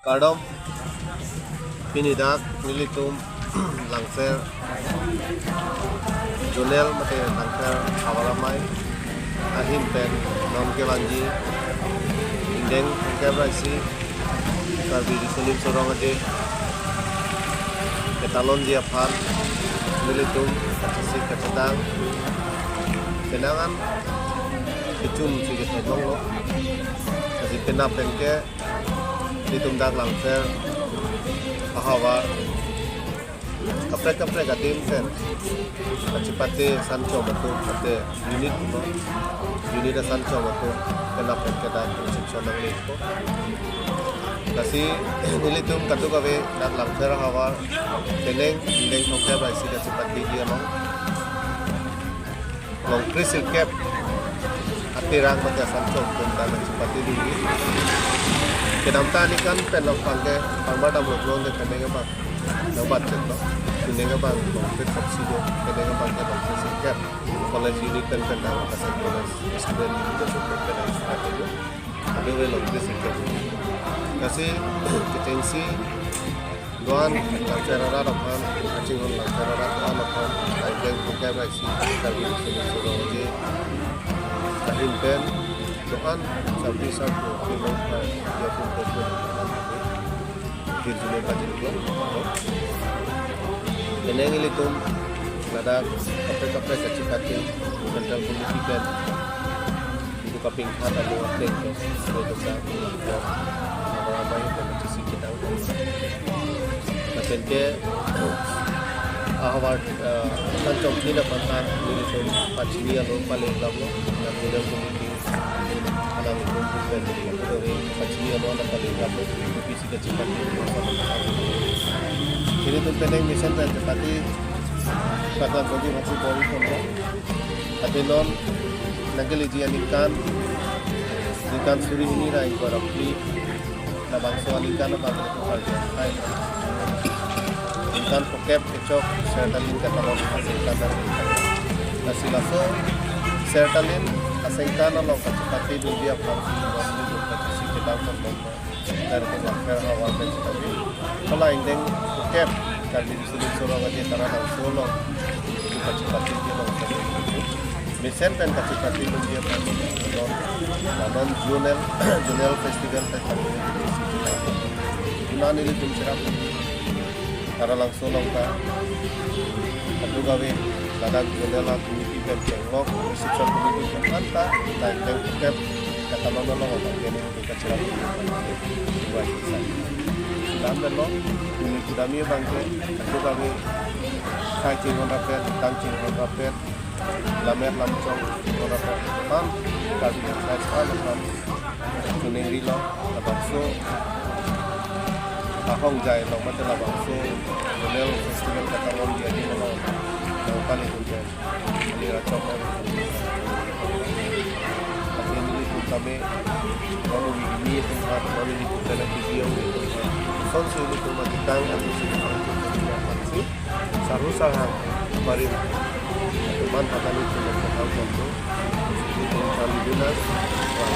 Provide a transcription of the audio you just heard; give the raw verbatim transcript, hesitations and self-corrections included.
Kardom, pini dak nelitum Langser Zonal mate Langser Havar Amei ahin pen non kevangji ingdeng thomkep ra isi Karbi Riso Nimso Rong Aje ketalonji aphan nelitum kachesik kachedang penang an kechun si kethek longlo. Lasi penap pen ke nelitum dak Langser ahavar kaprek kaprek adim pen kachepate asan chom atum, mate unit, unit asan chom atum penap pen ke dak reception nangle-ikpo. Lasi nelitum kadokave dak Langser ahavar penang ingdeng thomkep ra isi kachepatiji along longkre sirkep aterang mate asan chom atum dak kachepate duri. Kedamtang aningkan pen abang ke pangbar damlo, klong ke penang abang nangbatchetlo. Penang abang longkre throksi do, penang abang ke longkre sirkep. College unit pen pen dak Kasan College student unit pen pen dak kachepate do. Kadokave longkre sirkep. Lasi kechengsi do-an Langser arat aphan, kachinghon Langser arat do-an aphan, ingdeng thomkep ra isi Karbi Riso Nimso Rong Aje ahin pen do-an sarpi sarpo, pini long pha, ya pun pun pun, virjune pajin klong. Penang ilitum ladak kaprek kaprek kachepate, central committee pen ibu kapingkhat alo apleng ke, sebagai besar, ya, orang baik dan kachesik kedang. Lapen ke ahavar, eh, asan chom aphan ta nelitum pachini alo pale laplo, dan kemudian committee alangtum pen dari pachini alo na pale laplo, ibu pisi kachepate. Nelitum penang mesen pen chepate paklang koji machi bori kondo. Ate non nangkeleji aningkan, ningkan suri hini ra ingkoi ra phli, labangso aningkan abang ke tukar jai. Ningkan phokep kechok Sertalin katalon asengkan nang. Lasi laso Sertalin asengkan along kachepate dunji aphan si non nelitum kachesik kedang kondo. Dari Langser ahavar pen sitame, hala ingdeng thomkep Karbi Riso Nimso Rong Aje Taralangso along kachepatiji along sitame, mesen pen kachepate dunji aphan non, non zonal, zonal festival pen sitame. Nelitum cherap Taralangso along ta kadokave ladak zonal committee pen chenglok, reception committee pen anta, ingdeng thomkep katalon along abang ke nelitum kacherap. Dam belo, neli kedam abang ke kadokave, khei chinghon rapet, tang chinghon rapet, lammet lamchong chinghon rapet, pan Karbi Anglong, pan Chuning Rilo, labangso ahongjai along mate labangso zonal festival katalonji adim along, nangpale atum pen, neli rachok, neli atum tame, non neli atum aphan, non neli atum pen, T V ong neli atum aphan, sonsi neli atum matang atum si, si, sarhu sarhang barim, teman hatani atum aphan, Palidunan, wah,